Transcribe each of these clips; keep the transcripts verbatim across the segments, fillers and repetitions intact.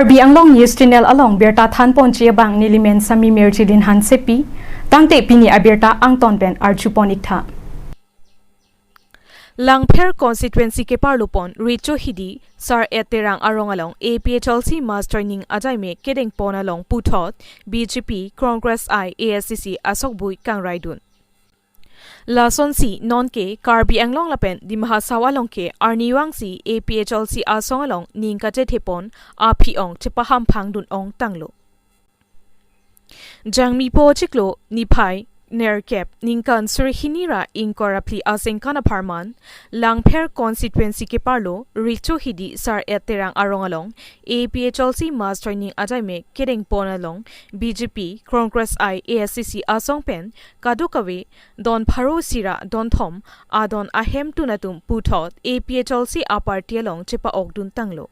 Karbi Anglong News Channel along birta thanponji abang nelimen Sami Merjilin Hansepi, tangte pini abirta angton pen arjupon iktha. Langpher constituency keparlopon Recho Hidi Sar et Terang arong along A P H L C mass joining ajaime kedengpon along puthot B J P, Congress I, A S D C asokbui kangraidun. Lasonsi nonke Karbi Anglong lapen Dima Hasao along ke arnivangsi A P H L C asong along ning kachethepon aphi-ong chepahamphangdun ong tanglo. Jangmipo chiklo niphai nerkep ningkan suri hini ra ingkoi ra phli asengkan apharman, Langpher constituency keparlo Recho Hidi Sar et Terang arong along A P H L C mass joining ajaime kedengpon along B J P, Congress I, A S D C asong pen kadokave don pharo isi ra don thom adon ahemtun atum puthot A P H L C aparty along chepa-okdun tanglo.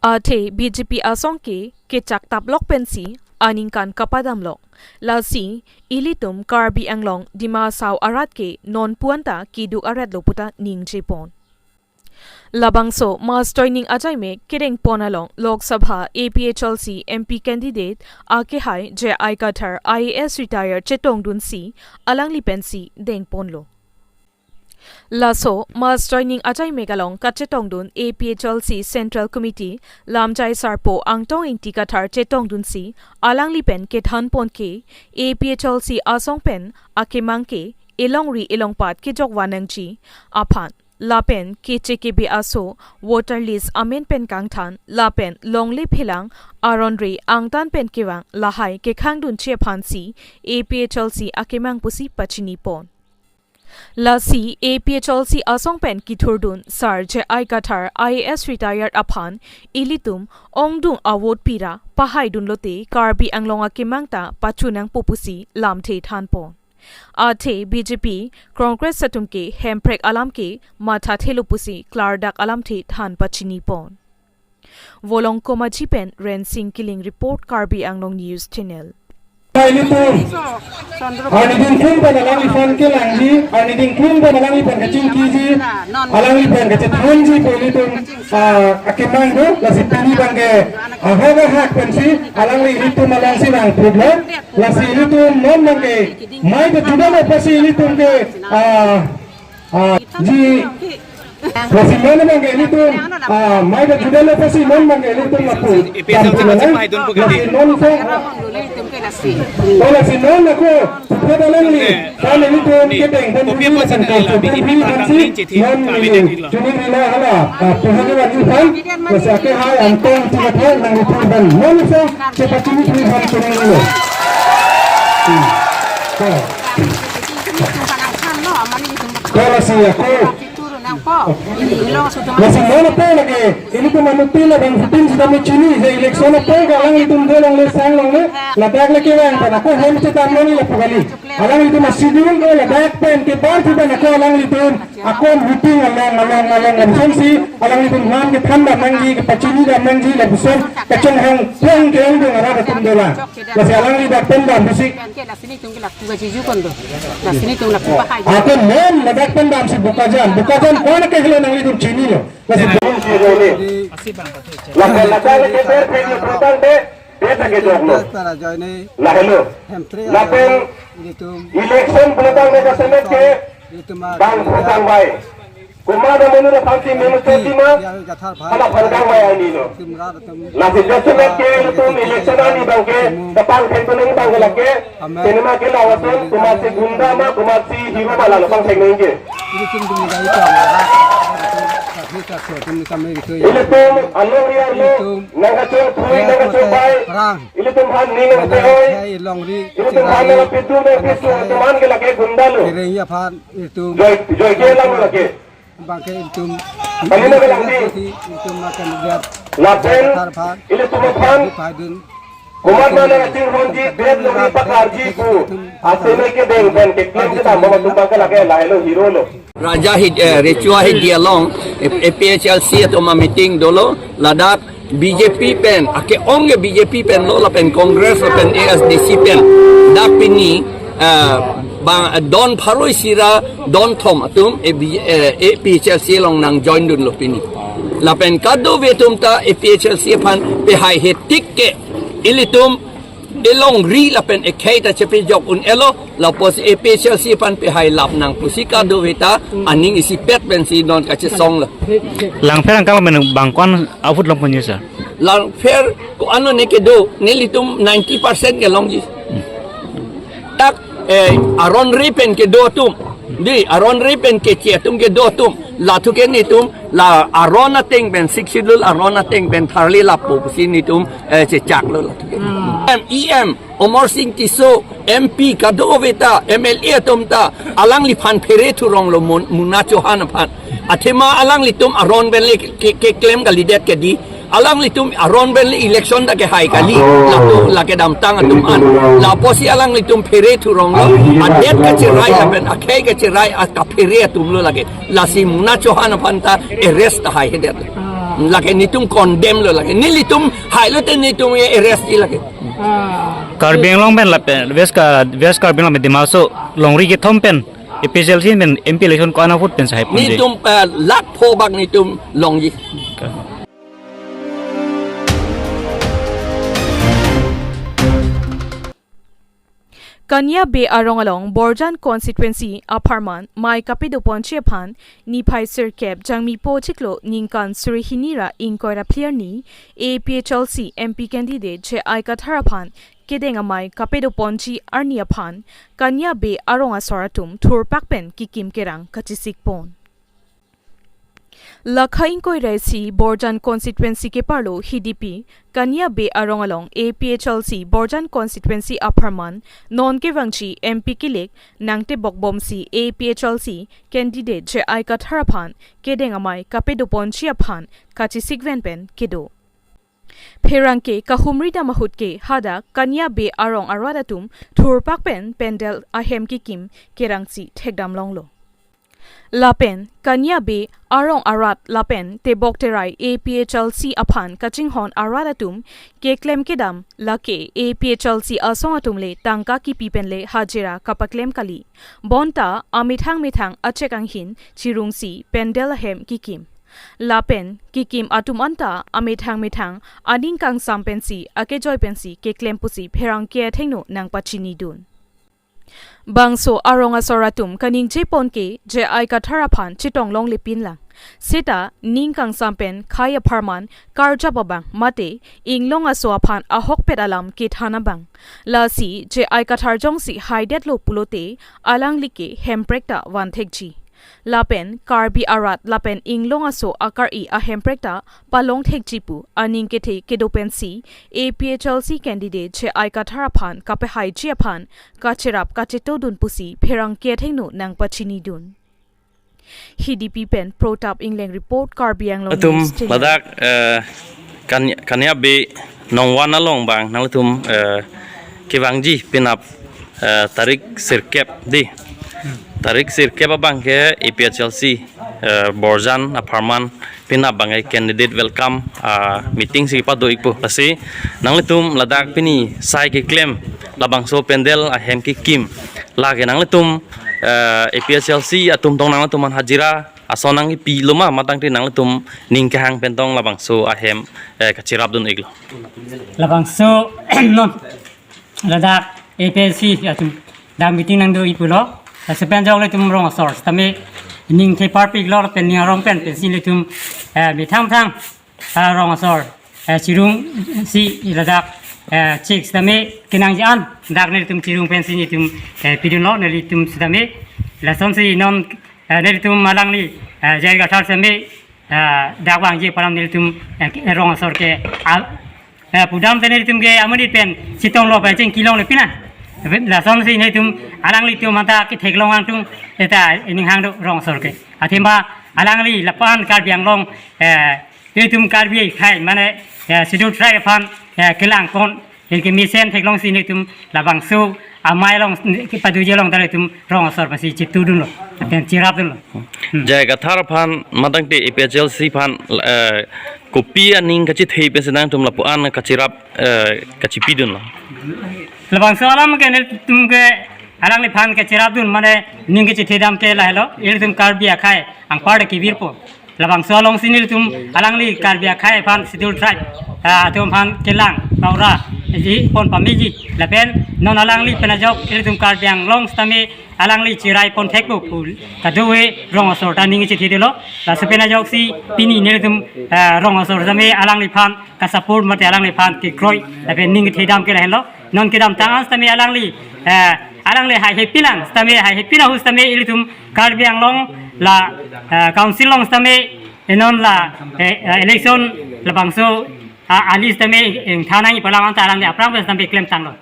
Athe B J P asong ke kechak taplok pensi aningkan kapadamlo. Lasi ilitum Karbi Anglong Dima Hasao arat ke non puanta kiduk aretlo puta ningjepon. Labangso mass joining ajaime kedengpon along Lok Sabha A P H L C M P candidate akehai J I Kathar I A S retired chetongdunsi alangli pensi dengponlo. Laso mass joining ajaime along kachetongdun A P H L C Central Committee lamjai sarpo Angtong Ingti Kathar chetongdunsi alangli pen kethanpon ke A P H L C asong pen akemang ke elongri elongpat kejok vannangji aphan lapen keche kebe aso voter list amen pen kangthan lapen longle phelang aron re angtan pen kevang lahai kekhangdunji aphansi A P H L C akemang pusi pachinipon. Lasi A P H L C asong pen kithurdun Sar J I Kathar I A S retired aphan ilitum ongdung avote pira pahaidunlote Karbi Anglong akemang ta pachunangpo pusi lamthe thanpon. Athe B J P, Congress atum ke hemprek alam ke mathathelo pusi klardak alamthe than pachinipon. Volong Komaji pen Rensing Killing report, Karbi Anglong News Channel. Ilitum arni dingkung pen alangliphan kelangji, arni dingkung pen alangliphan kachingkiji, alangliphan kachethanji pu ilitum, ah, akemang do, lasi pini abangke ahak ahak pensi alangli ilitum alongsi vangphutlo, lasi ilitum non abangke mai ta juda lo pusi ilitum ke, ah, Ah, ji, lasi non abangke ilitum, ah, mai ta juda lo pusi non abangke ilitum lapu. A P H L C masih pahaidun pu kali. Lasi non so, oh, lasi non ako, suphat alangli, kan ilitum kedengpon, kopi apa sih nang labi ini pandang ning citi, non kami ini, dek ilo. Chunirila hala, ah, puhani wani pan, lasi akehai Angtong Ingti Kathar nangli purban, non so, chepachini purban chunirilo. Hmm. So. Ko lasi ako. Lasi non apo lake, ilitum anutin labang putin sitame chini, je election apo ke alanglitum do longle sang longle, ladak lake vang pen ako hem chetam longle lapu kali. Alanglitum a-schedule do ladak pen kebar pu pen ako alanglitum, ako meeting along, along, along, lapuson si, alanglitum nam kethan dam nangji, kepachini dam nangji, lapuson, kachonghang, puang ke ongdung arat atum dolang. Lasi alangli dak pen dam pusi. Lasi nelitum ke lapu kachijukon do. Lasi nelitum lapu pahai. Ako non ladak pen damsi Bokajan. Bokajan ko-an ke helo nanglitum chinilo. Lasi lapen ladak lake ber pen lo putang de, ber ta kejoklo. Lahelo. Lapen election putang de kasemet ke bang putang bai. Komat amonit aphansi minister tima, hala phan kangvai arni lo. Lasi jasemet ke ilitum election arni abangke, kapangthek tonang abangke lake, cinema ke lawason, komatsi gunda ma, komatsi hero ma lalo pangthek nangji. Ilitum alongri arlo, nangkachongphui, nangkachongpai, ilitum aphan ning nangpehoi, ilitum aphan nangpitu, nangpitu, ilitum aphan ke lake gunda lo. Joy, joy ke lang lake. Bangke ilitum. Kami na bilang di. Ilitum makan lihat. Lapen, ilitum aphan. Paidun. Komat mana nangchinghonji, bet longri pakarji pu. Aseme kedeng pen keklem kedam bahwa ilitum abangke lake lahelo hero lo. Raja Hid, eh, Recho Hidi along, eh, A P H L C atum a-meeting dolo, ladak B J P pen, ake-ong ke B J P pen lo, lapen Congress, lapen A S D C pen. Dak pini, eh, bang, don pharo isi ra don thom atum, eh, B-, eh, A P H L C along nangjoindunlo pini. Lapen kadokave atum ta A P H L C aphan pehaihe tik ke ilitum elongri lapen ekhei ta chepejok un-elo, lapusi A P H L C aphan pehai lap nang pusi kadokave ta aning isipet pensi non kachesong lo. Langpher angkang men bang ko-an ahut longponji sir? Langpher ko-an ne kedo, nelitum ninety percent kelongji. Dak, eh, aron re pen kedo atum. Dei, aron re pen keche atum kedo atum. Lathu ke netum, la aron ateng pen, Sixth Schedule aron ateng pen tharli lapo pusi netum, eh, chechak lo lathu ke. Hmm. M, E M, Amarsing Tisso, M P, kadokave ta, M L A atum ta, alangliphan phere thurong lo Mun-, Munna Chauhan aphan. Athema alanglitum aron pen le ke, ke, keklem kalidet ke dei. Alanglitum aron pen le election ta kehai kali. Lapu lake damtang atum an. Lapusi alanglitum phere thurong lo. Adet kacherai lapen akhei kacherai akaphere atum lo lake. Lasi Munna Chauhan aphan ta arrest ta haihedet lo. Lake netum condemn lo lake. Nelitum hai lote netum ke arrest ji lake. Karbi Anglong pen lapen West Ka-, West Karbi Anglong pen Dima Hasao longri kethom pen A P H L C pen M P election ko-an ahut pen sahai ponji? Netum, eh, lakh pho bak netum longji. Kania Bey arong along Borjan constituency apharman mei kapedoponji aphan niphai sirkep Jangmipo chiklo ningkan suri hini ra ingkoi ra phli arni A P H L C M P candidate J I Kathar aphan kedeng amei kapedoponji arni aphan Kania Bey arong asor atum thurpak pen kekim kerang kachesikpon. Lakha ingkoi ra isi Borjan constituency keparlo Hidipi, Kania Bey arong along A P H L C Borjan constituency apharman non kevangji M P kilik nangtebokbomsi A P H L C candidate J I Kathar aphan kedeng amei kapedoponji aphan kachesikven pen kedo. Pherangke kahumri dam ahut ke hadak Kania Bey arong arat atum thurpak pen pandal ahem kekim kerangsi thekdam longlo. Lapen Kania Bey arong arat lapen tebok terai A P H L C aphan kachinghon arat atum keklem kedam lake A P H L C asong atum le tangka kipi pen le hajira kapaklem kali. Bonta amethang methang achek anghin chirungsi pandal ahem kekim. Lapen kekim atum anta amethang methang aning kangsam pensi akejoi pensi keklem pusi pherangke athengno nangpachinidun. Bangso arong asor atum kaningjepon ke J I Kathar aphan chetong longlepin lang. Seta ning kangsam pen khei apharman karjap abang mate inglong aso aphan ahokpet alam kethan abang. Lasi J I Kathar jongsi haidetlo pulote alangli ke hemprek ta vanthekji. Lapen Karbi arat lapen inglong aso akar-i ahemprek ta palongthekji pu aning kethe kedo pensi A P H L C candidate J I Kathar aphan kapehaiji aphan kacherap kachetodun pusi pherangke athengno nangpachinidun. Hidipi pen Protap Ingleng report, Karbi Anglong atum News channel. Ladak, eh, Kan-, Kania Bey nong one along bang nanglitum, eh, kevangji penap, eh, tarik sirkep dei. Tarik sirkep abang ke A P H L C, eh, Borjan apharman penap abang ke candidate welcome, ah, meeting si pado-ikpo. Lasi nanglitum ladak pini sai keklem labangso pandal ahem kekim lake nanglitum, eh, A P H L C atum tong nanglitum aphan hajira ason nangkipilo ma, matangte nanglitum ning kehang pen tong labangso ahem, eh, kacherapdun-iklo? Labangso non ladak A P H L C atum dak meeting nangdo-ik pulo. Laso pen jok ilitum rong asor sitame ning theparpiklo pen ning arong pen pensi ilitum, eh, methang methang, ah, rong asor, eh, chirungsi ladak, eh, chik sitame kenangji an dak nelitum chirung pensi nelitum, eh, pidunlo nelitum sitame. Lasonsi non, eh, nelitum alangli, eh, J I Kathar sitame, eh, dak vangji apharman nelitum, eh, ke-, rong asor ke, ah, eh, pudam te nelitum ke amonit pen chetonglo pen chingkilonglepin lang. Lasonsi nelitum alanglitum anta ketheklong angtung eta ining hang do rong asor ke. Athema alangli lapu-an Karbi Anglong, eh, ilitum Karbi akhei mane, eh, Scheduled Tribe aphan, eh, kelangpon, eh, kemesen theklongsi nelitum labangso amei along kepadoji along ta ilitum rong asor pensi chetudunlo, pen cherapdunlo. Hmm. J I Kathar aphan matangte A P H L C aphan, eh, kopi aning kachethe pensi nangtum lapu-an kacherap, eh, kachepidunlo? Labangso alam ke nelitum ke alangliphan kacherapdun mane ning kachethedam ke lahelo, ilitum Karbi akhei anparta kevirpo. Labangso alongsi nelitum alangli Karbi akhei aphan, Scheduled Tribe, ah, atum aphan kelang paura ji pon pameji. Lapen non alangli pen ajok ilitum Karbi Anglong sitame alangli chirai pon thekpo pu kadokave rong asor ta ning chethedetlo. Laso pen ajoksi pini nelitum, ah, rong asor sitame alangliphan ka-support mate alangliphan kekroi lapen ning kethedam ke lahenlo. Non kedamtang an sitame alangli, eh, alangli haihe pinang sitame, haihe pinang ahut sitame ilitum Karbi Anglong la, eh, Council along sitame, eh, non la, eh, eh, election labangso, ah, ali sitame ingthan nangji pu alam anta alangli aphrang pen sitame klemtanglo.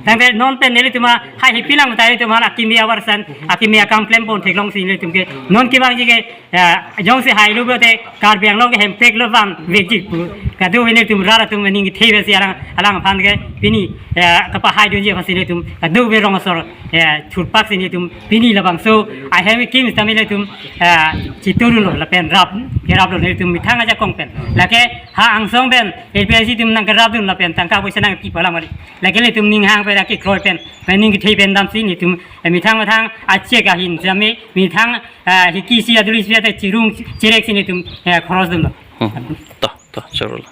Tangte non pen nelitum haihe pinang ta ilitum aphan akimi avarsan, akimi akam klem pon theklongsi nelitum ke non kevangji ke, ya, jongsi hailo pulote Karbi Anglong ke Hemprek lo van vekji pu kadokave nelitum rat atum ning kethe pensi alang, alangphan ke pini, ya, kapahaidunji aphansi nelitum kadokave rong asor, ya, thurpaksi nelitum pini labangso ahem kim sitame nelitum, ya, chitudunlo lapen rap, keraplo nelitum methang ajakong pen. Lake ha angsong pen A P H L C atum nangkerapdun lapen tangka poisa nangpi pu alam kali. Lake nelitum ning hang pen, kekroi pen, pen ning kethe pen damsi nelitum, eh, methang methang achek ahin sitame methang, eh, hiki isi aduli isi ata chirung chireksi nelitum, eh, khoros dunlo. Hmm. To, to, chorolo.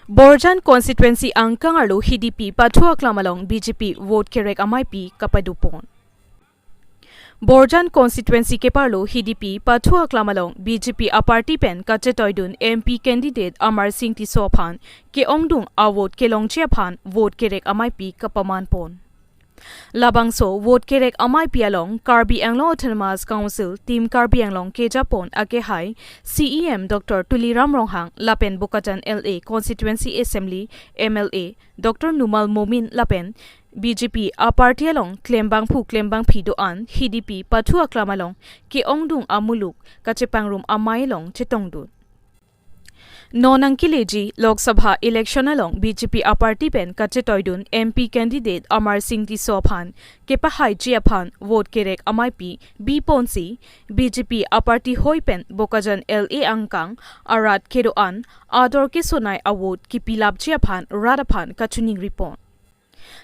Borjan constituency angkang arlo Hidipi pathu aklam along B J P vote kerek ameipi kapadopon. Borjan constituency keparlo Hidipi pathu aklam along B J P aparty pen kachetoidun M P candidate Amarsing Tisso aphan ke-ongdung avote kelongji aphan vote kerek ameipi kapamanpon. Labangso vote kerek ameipi along Karbi Anglong Autonomous Council Team Karbi Anglong kejapon akehai C E M Doctor Tuliram Ronghang lapen Bokajan L A Constituency Assembly M L A Doctor Numal Momin lapen B J P aparty along klembangphu klembangphi do-an Hidipi pathu aklam along ke-ongdung amuluk kachepangrum amei along chetongdun. Non nangkeleji Lok Sabha election along B J P aparty pen kachetoidun M P candidate Amarsing Tisso aphan kepahaiji aphan vote kerek ameipi biponsi B J P aparty hoi pen Bokajan L A angkang arat kedo-an ador kesonei avote kipilapji aphan rat aphan kachiningripon.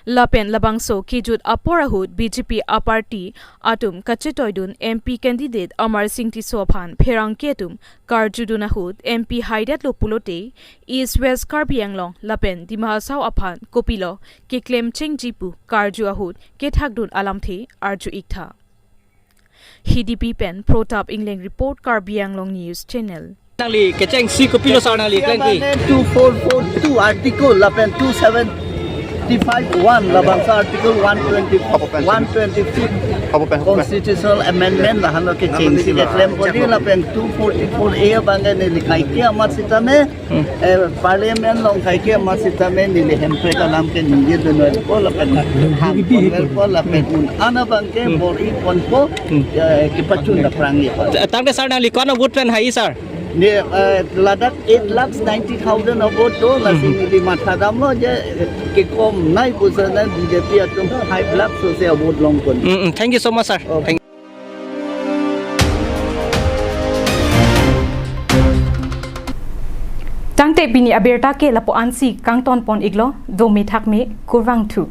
Lapen labangso kejut apor ahut B J P aparty atum kachetoidun M P candidate Amarsing Tisso aphan pherangke atum karjudun ahut M P haidetlo pulote East West Karbi Anglong lapen Dima Hasao aphan kopilo keklemchengji pu karju ahut kethakdun alamthe arju-iktha. Hidipi pen Protap Engleng report, Karbi Anglong News Channel. Nangli kechengsi kopilo sar nangli klengpi? Two four four two article lapen two seventy-five one labangso article one twenty, Apo pen? One twenty-fifth Apo pen? Constitutional Amendment lahenlo kechengsi keklem pon lapen two forty-four A abang ke neli kaike amat sitame, Hmm. eh, Parliament along kaike amat sitame neli Hemprek alam ke ningjedunpo lapen hangponpo lapen un-an abang ke Hmm. bor-iponpo, Hmm. eh, kepachun dapprang ye. Tangte sar nangli ko-an vote pen hai sar? Ne, eh, ladak eight lakhs ninety thousand avote do, lasi Hmm. neli mathadamlo je, eh, kekomnei pu sene B J P atum five lakhs sose avote longpon. Mm, mm. Thank you so much, sir. Okay. Thank you. Tangte pini abirta ke lapu-an si kangtonpon-iklo, dome thakme, kurvangthu.